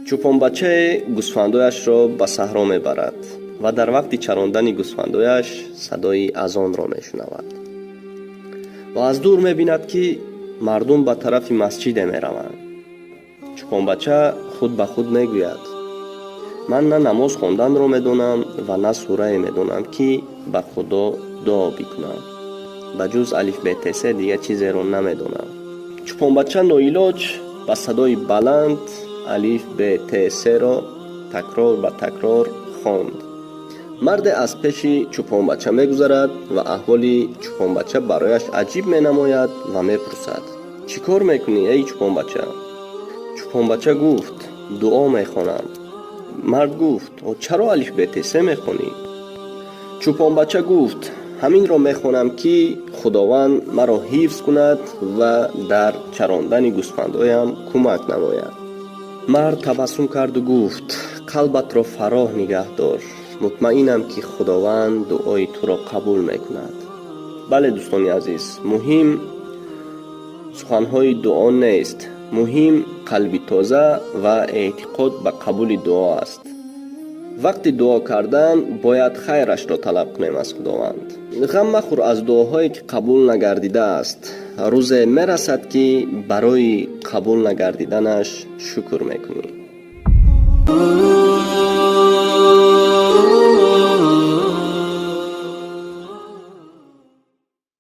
Чӯпонбачае гӯсфандояшро ба саҳро мебарад ва дар вақти чарондани гӯсфандояш садои азонро мешунавад ва аз дур мебинад, ки мардум ба тарафи масҷиде мераванд. Чӯпонбача худ ба худ мегӯяд: «Ман на намоз хонданро медонам ва на сурае медонам, ки ба Худо дуо бикунам. Ба ҷуз алиф б т с дигар чизеро намедонам». Чӯпонбача ноилоҷ ба садои баланд алиф б т с-ро такрор ба такрор хонд. Марде аз пеши чӯпонбача мегузарад ва аҳволи чӯпонбача барояш аҷиб менамояд ва мепурсад: «Чӣ кор мекунӣ, эй чӯпонбача?» Чӯпонбача гуфт: «Дуо мехонам». Мард гуфт: «Чаро алиф б т с мехонӣ?» Чӯпонбача гуфт: «Ҳаминро мехонам, ки Худованд маро ҳифз кунад ва дар чарондани гӯсфандоям кӯмак намояд». Мард табассум карду гуфт: «Қалбатро фароҳ нигаҳ дор, мутмаинам, ки Худованд дуои туро қабул мекунад». Бале, дӯстони азиз, муҳим суханҳои дуо нест, муҳим қалби тоза ва эътиқод ба қабули дуо аст. Вақти дуо кардан бояд хайрашро талаб кунем аз Худованд. Ғам махӯр аз дуоҳое, ки қабул нагардидааст. Рӯзе мерасад, ки барои қабул нагардиданаш шукр мекунӣ.